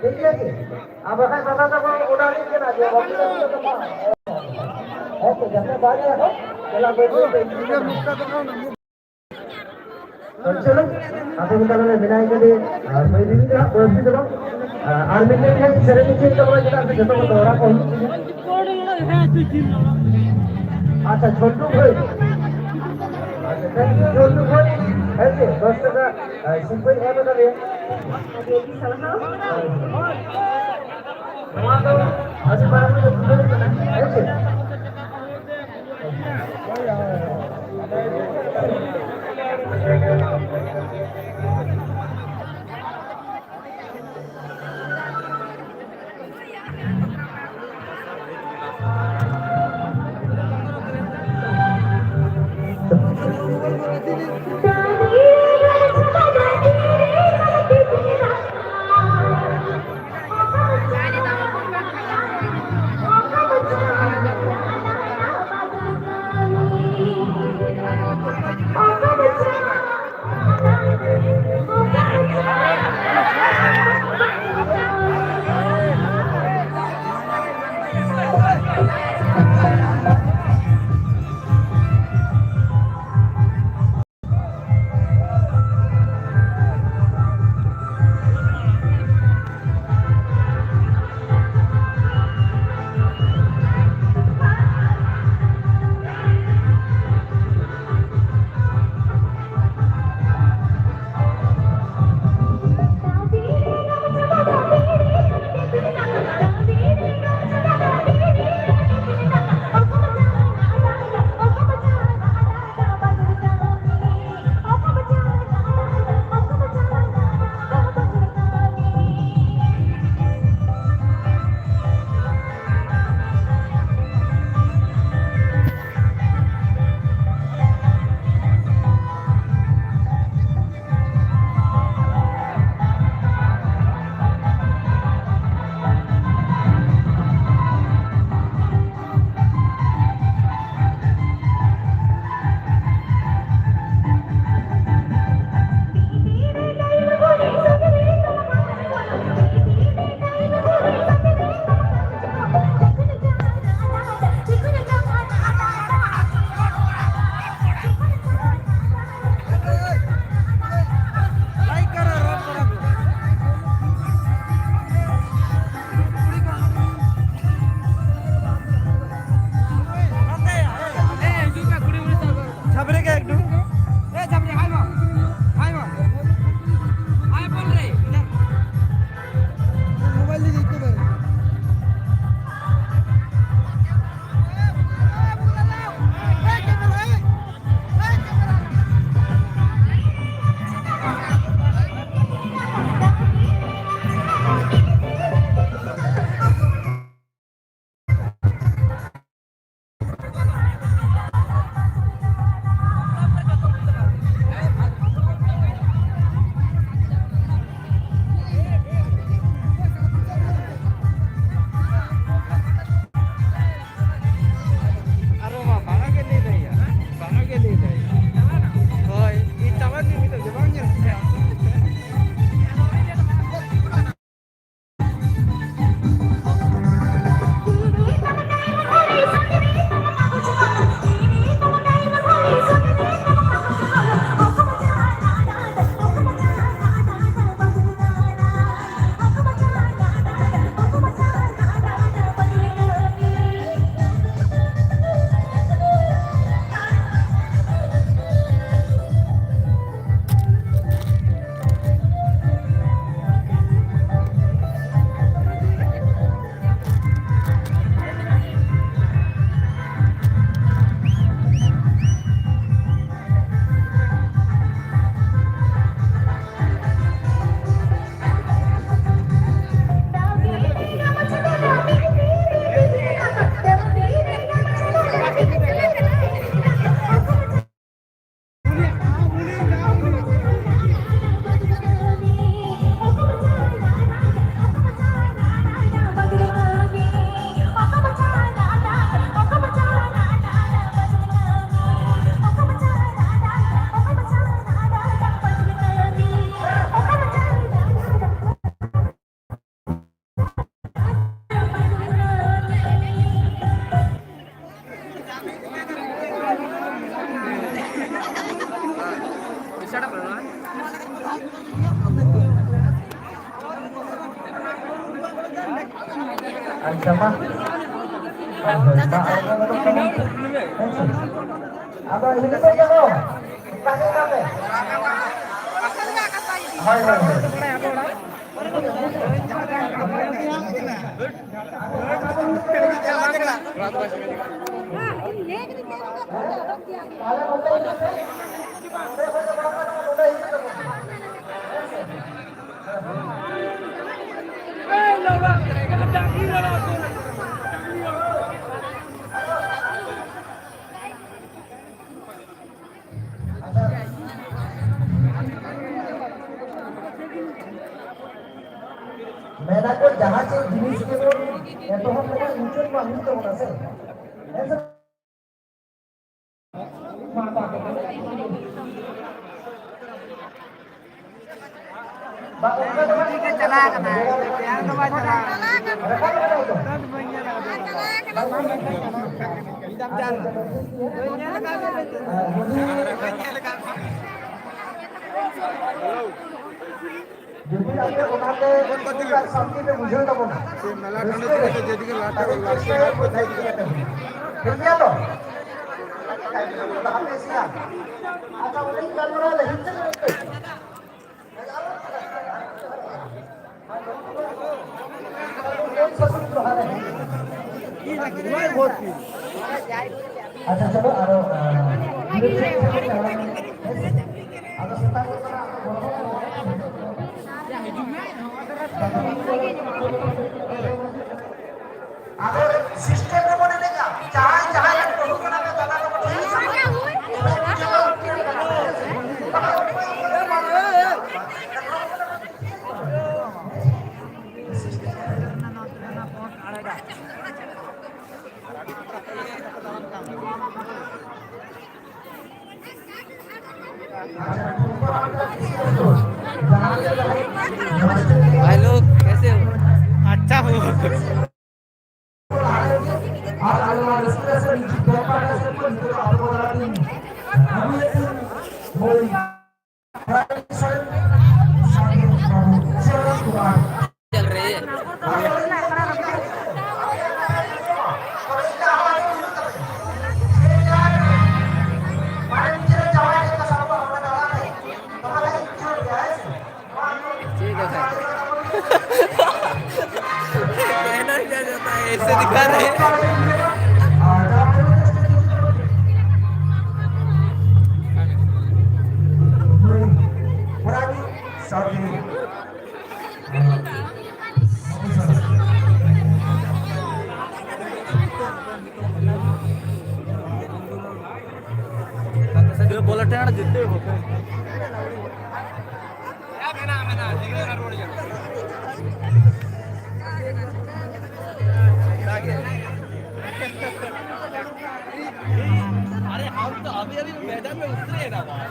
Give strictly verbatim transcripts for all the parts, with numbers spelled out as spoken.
ᱴᱷᱤᱠ ᱜᱮᱭᱟ ᱠᱤ? ᱟᱨ ᱵᱟᱠᱷᱟᱡ ᱫᱟᱫᱟ ᱛᱟᱠᱚ ᱚᱰᱟᱨ ᱦᱩᱭᱩᱜ ᱠᱟᱱᱟ ᱡᱮ ᱵᱟᱹᱵᱩ ᱛᱟᱠᱚ ᱫᱚ ᱵᱟᱝ᱾ ᱦᱮᱸ ᱛᱚ, ᱡᱟᱦᱟᱸ ᱵᱟᱝ ᱧᱮᱞ ᱟᱠᱚ, ᱪᱟᱞᱟᱜ ᱵᱟᱹᱭ ᱵᱟᱹᱭ ᱛᱮ ᱤᱫᱤ ᱠᱟᱱᱟ᱾ ᱪᱚᱞᱚ, ᱟᱯᱮ ᱠᱚ ᱛᱟᱦᱚᱞᱮ ᱢᱮᱱᱟᱭ ᱠᱟᱫᱮ, ᱟᱨ ᱢᱟᱹᱭ ᱫᱤᱫᱤ ᱫᱚ ᱦᱟᱸᱜ ᱵᱟᱹᱲᱛᱤ ᱫᱚ ᱵᱟᱝ᱾ ᱟᱨ ᱢᱤᱫᱴᱮᱱ ᱜᱮ ᱥᱮᱨᱮᱧ ᱪᱮᱫ ᱛᱟᱵᱚᱱᱟ, ᱪᱮᱫᱟᱜ ᱥᱮ ᱡᱚᱛᱚ ᱠᱚ ᱫᱚᱦᱲᱟ ᱠᱚ ᱦᱩᱭᱩᱜ ᱛᱤᱧᱟ᱾ ᱟᱪᱪᱷᱟ, ᱪᱷᱳᱴᱩ ᱵᱷᱟᱹᱭ᱾ ᱟᱪᱪᱷᱟ, thank you, ᱪᱷᱳᱴᱩ ᱵᱷᱟᱹᱭ᱾ ᱦᱮᱸ ᱥᱮ, ᱫᱚᱥ ᱴᱟᱠᱟ, ᱟᱨ ᱥᱤᱨᱯᱟᱹᱧ ᱮᱢ ᱟᱠᱟᱫᱮᱭᱟ᱾ ᱟᱹᱰᱤ ᱟᱹᱰᱤ ᱥᱟᱨᱦᱟᱣ᱾ ᱱᱚᱣᱟ ᱫᱚ ᱟᱹᱰᱤ ᱢᱟᱨᱟᱝ ᱢᱤᱫᱴᱮᱱ ᱠᱷᱩᱞᱟᱹᱣ ᱠᱟᱱᱟ, ᱦᱮᱸ ᱥᱮ? ᱟᱪᱪᱷᱟ, ᱢᱟ᱾ ᱦᱳᱭ, ᱦᱳᱭ, ᱢᱟ, ᱟᱬᱜᱚ ᱜᱚᱫᱚᱜ ᱛᱟᱵᱚᱱ ᱯᱮ᱾ ᱦᱮᱸ ᱥᱮ? ᱟᱫᱚ ᱦᱤᱞᱤ ᱠᱚ ᱡᱮᱱᱚ ᱚᱱᱠᱟ ᱜᱮ ᱠᱟᱛᱮ᱾ ᱦᱳᱭ, ᱦᱳᱭ, ᱦᱳᱭ᱾ ᱢᱮᱱᱟ ᱠᱚ ᱡᱟᱦᱟᱸ ᱪᱮᱫ ᱡᱤᱱᱤᱥ ᱜᱮᱵᱚᱱ ᱮᱛᱚᱦᱚᱵ ᱞᱮᱠᱷᱟᱱ ᱢᱩᱪᱟᱹᱫ ᱢᱟ ᱦᱩᱭᱩᱜ ᱛᱟᱵᱚᱱᱟ ᱥᱮ᱾ ᱦᱮᱸ ᱥᱮ? ᱵᱟᱝ, ᱚᱱᱠᱟ ᱫᱚ ᱵᱟᱝ᱾ ᱪᱟᱞᱟᱣ ᱠᱟᱱᱟ᱾ ᱵᱟᱝ ᱫᱚ ᱵᱟᱭ ᱪᱟᱞᱟᱣ ᱠᱟᱱᱟ᱾ ᱵᱟᱹᱧ ᱧᱮᱞ ᱟᱠᱟᱫᱟ᱾ ᱵᱟᱹᱧ ᱧᱮᱞ ᱟᱠᱟᱫᱟ᱾ ᱡᱩᱫᱤ ᱟᱯᱮ ᱚᱱᱟᱛᱮ ᱥᱩᱠ ᱟᱨ ᱥᱟᱱᱛᱤ ᱯᱮ ᱵᱩᱡᱷᱟᱹᱣ ᱛᱟᱵᱚᱱᱟ, ᱨᱟᱹᱥᱠᱟᱹ ᱨᱮ, ᱛᱟᱦᱞᱮ ᱪᱮᱥᱴᱟᱭᱟ ᱵᱚ ᱡᱟᱭᱜᱟ ᱨᱮ ᱛᱟᱦᱮᱸ᱾ ᱴᱷᱤᱠ ᱜᱮᱭᱟ ᱛᱚ? ᱟᱪᱪᱷᱟ, ᱚᱸᱰᱮᱧ ᱜᱟᱞᱢᱟᱨᱟᱣ ᱞᱮ, ᱦᱤᱡᱩᱜ ᱢᱮ᱾ ᱟᱪᱪᱷᱟ, ᱪᱚᱞᱚ, ᱟᱨᱚ, ᱟᱸ, ᱟᱫᱚ ᱥᱮᱛᱟᱜ ᱨᱮ ᱟᱫᱚ system ᱨᱮᱵᱚᱱ ᱮᱱᱮᱡᱟ᱾ ᱡᱟᱦᱟᱸᱭ ᱡᱟᱦᱟᱸᱭ ᱨᱮᱱ ᱵᱟᱹᱦᱩ ᱠᱟᱱᱟ ᱯᱮ, ᱫᱟᱫᱟ ᱛᱟᱠᱚ ᱴᱷᱮᱱ ᱥᱟᱵ ᱠᱟᱛᱮ ᱮᱱᱮᱡ ᱯᱩᱡᱟᱹ ᱵᱟᱲᱟ ᱦᱚᱪᱚᱭᱟ ᱠᱟᱱᱟ ᱯᱮ, ᱦᱮᱸ ᱥᱮ? ᱵᱟᱠᱷᱟᱱ ᱩᱱᱠᱩ ᱫᱚ ᱵᱟᱝ ᱦᱩᱭᱩᱜᱼᱟ᱾ भाई लोग, कैसे हो? अच्छा हो। चल रही है। कहना क्या चाहता है, ऐसे दिखा रहे हैं। ᱵᱚᱞ ᱴᱷᱮᱱ ᱡᱩᱛᱟᱹ ᱟᱨᱮ, ᱦᱟᱢ ᱛᱚ ᱟᱵᱷᱤ ᱟᱵᱷᱤ ᱢᱮᱫᱟᱱ ᱢᱮ ᱩᱛᱨᱮ ᱦᱮ ᱱᱟ ᱵᱷᱟᱭ.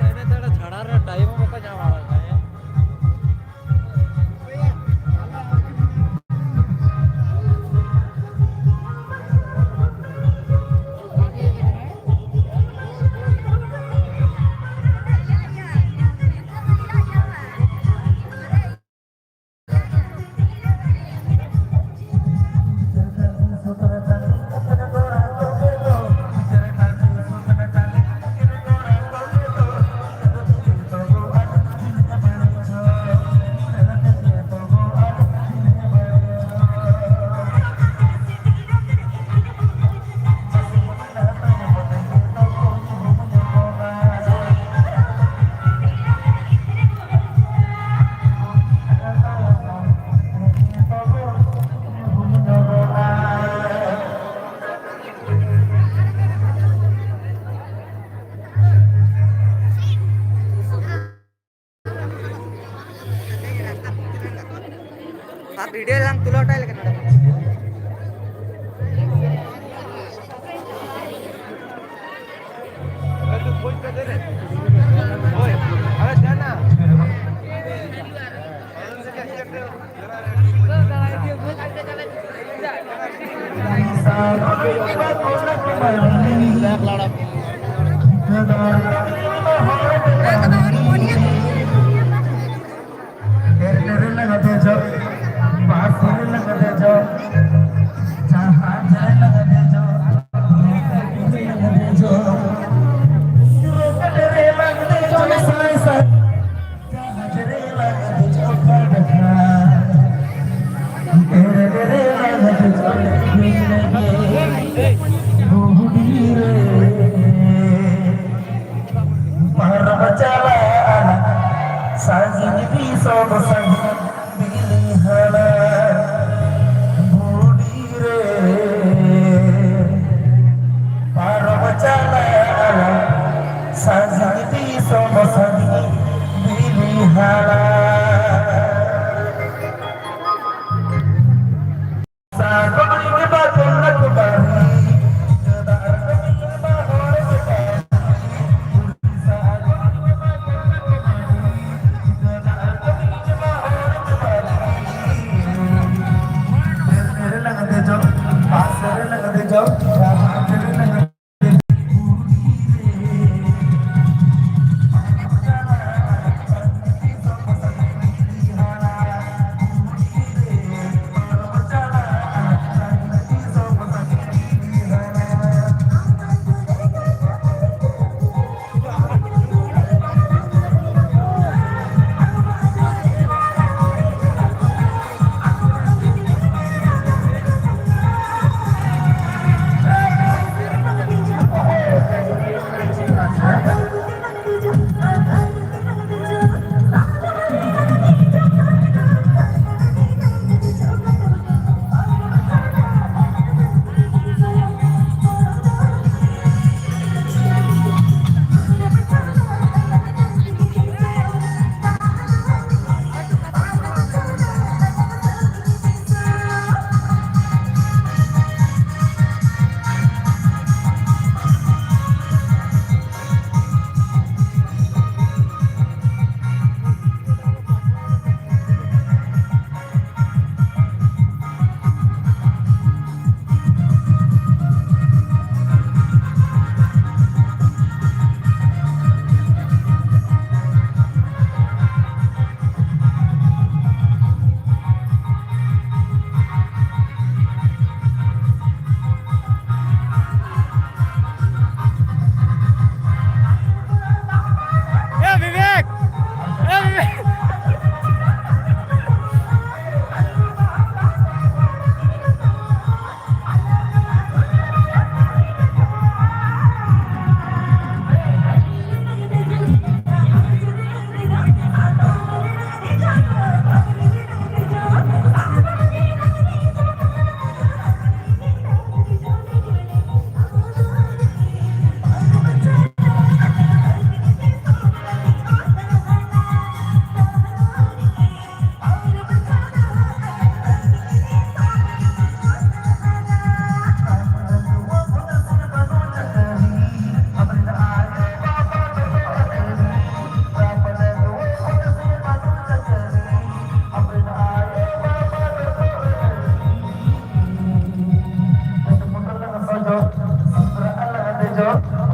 ᱮᱱᱮ ᱛᱮᱲᱟ ᱡᱷᱟᱲᱟ ᱨᱮ ᱴᱟᱭᱤᱢ ᱦᱚᱸ ᱵᱟᱠᱚ ᱧᱟᱢᱟ᱾ ᱟᱨ ᱵᱷᱤᱰᱤᱭᱳ ᱞᱟᱝ ᱛᱩᱞᱟᱹᱣ ᱦᱚᱴᱚᱭ ᱞᱮᱠᱟ ᱱᱚᱰᱮ᱾ ᱮᱨ ᱰᱮᱨᱮ ᱞᱟᱜᱟ ᱫᱮᱡᱚᱜ, ᱵᱟᱥ ᱨᱮ ᱞᱟᱜᱟ ᱫᱮᱡᱚᱜ, ᱡᱟᱦᱟᱡᱽ ᱨᱮ ᱞᱟᱜᱟ ᱫᱮᱡᱚᱜ, ᱨᱮᱞ ᱜᱟᱹᱰᱤ ᱨᱮ ᱞᱟᱜᱟ ᱫᱮᱡᱚᱜ, ᱨᱚᱠᱮᱴ ᱨᱮ ᱞᱟᱜᱟ ᱫᱮᱡᱚᱜ, ᱥᱟᱭ ᱥᱟᱭ ᱡᱟᱦᱟᱡᱽ ᱨᱮ ᱞᱟᱜᱟ ᱫᱮᱡᱚᱜ, ᱯᱟᱰᱠᱷᱟ ᱮᱨ ᱰᱮᱨᱮ ᱞᱟᱜᱟ ᱫᱮᱡᱚᱜ, ᱨᱮᱞ ᱜᱟᱹᱰᱤ ᱨᱮ᱾ ᱯᱟᱨᱚᱢ ᱪᱟᱞᱟᱜᱼᱟ ᱥᱟᱺᱜᱤᱧ ᱫᱤᱥᱚᱢ ᱥᱟᱺᱜᱤᱧ ᱵᱤᱞᱤᱦᱟᱲᱟ ᱜᱩᱰᱤ ᱨᱮ᱾ ᱯᱟᱨᱚᱢ ᱪᱟᱞᱟᱜᱼᱟ ᱥᱟᱺᱜᱤᱧ ᱫᱤᱥᱚᱢ ᱥᱟᱺᱜᱤᱧ ᱵᱤᱞᱤᱦᱟᱲᱟ᱾ ᱫᱚ